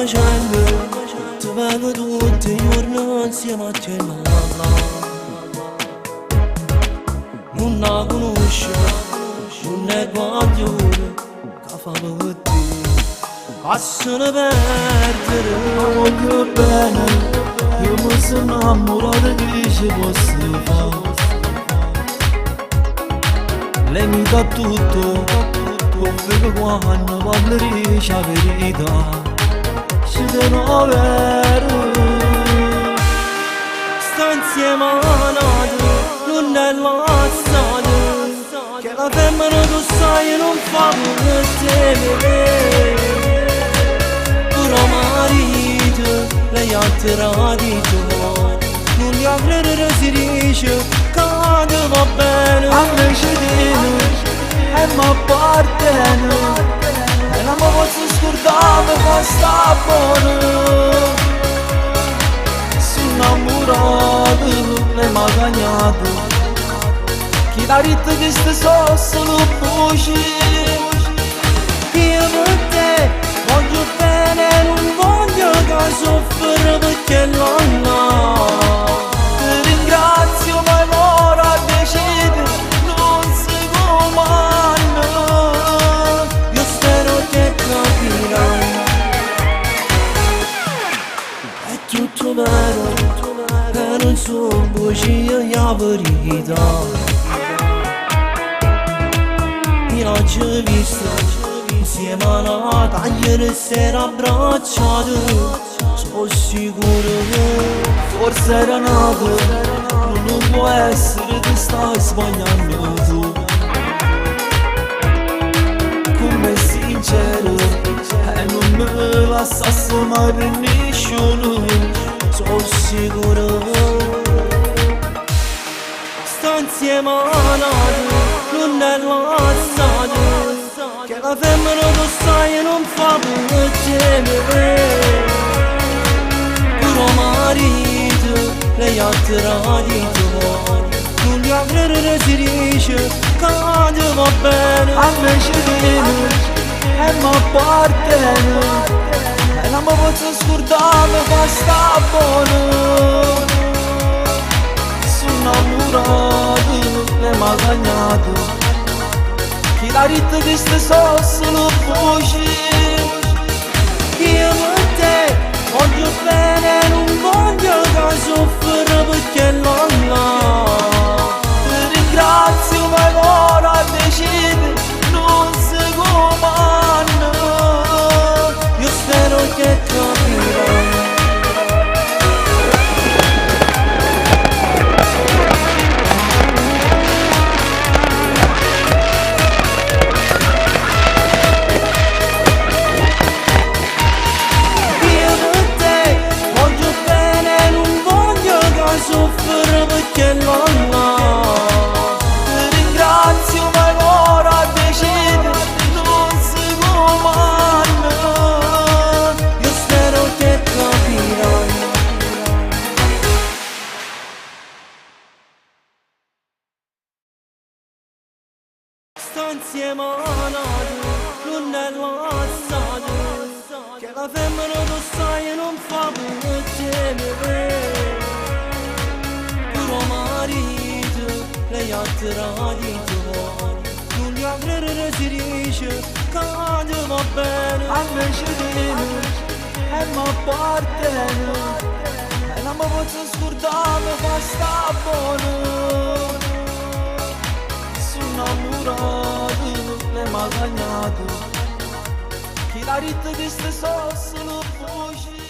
Facenno, ti vedo tutti i giorni insieme a te là. Non la conosco, non è guaglione che fa per te. Passano perdere. Voglio bene, io mi sono innamorato che ci posso fare. Lei mi dà tutto, come quando parla dice la verità. Ci sono vero. Sta insieme a n'ato, non è la strada. Che la femmina tu sai non fa per te. Però marito, lei ha tradito. Non gli credere si dice che ti va bene. A me ci tiene e mi appartiene. E non mi posso scordare che sta buono. Sono innamorato, lei mi ha cagnato. Chi l'ha detto che sto solo bugie? Io per te voglio bene, non voglio che soffro perché la là. Ti ringrazio ma ora decido, non si comanda. Io spero che capirai. È tutto vero, che non sono bugie la verità. Io l'ho visto insieme a n'ata ieri sera abbracciato. Sono sicuro. Forse era nato, non può essere, ti stai sbagliando tu. Come sincero, e non me lasciasse mai per nessuno. Sono sicuro. Sta insieme a n'ato, non è la strada. Che la femmina tu sai non fa per te. Però marito, lei ha tradito. Non gli credere si dice che ti va bene. A me ci tiene e mi appartiene. E non mi posso scordare che sta buono. Sono innamorato, lei mi ha cagnato. Chi l'ha detto che sto solo bugie? Io per te voglio bene, non voglio che soffro perché la là. Ti ringrazio ma ora decido, non si comanda. Io spero che capirai. Io per te voglio bene, non voglio che soffro perché la là. Ti ringrazio ma ora decido, non si comanda. Io spero che capirai. Sta insieme a n'ato, non è la strada. Che la femmina tu sai non fa per te. Però marito, lei ha tradito. Non gli credere si dice che ti va bene. A me ci tiene e mi appartiene. E non mi posso scordare che sta buono. Sono innamorato, lei mi ha cagnato. Chi l'ha detto che sto solo bugie?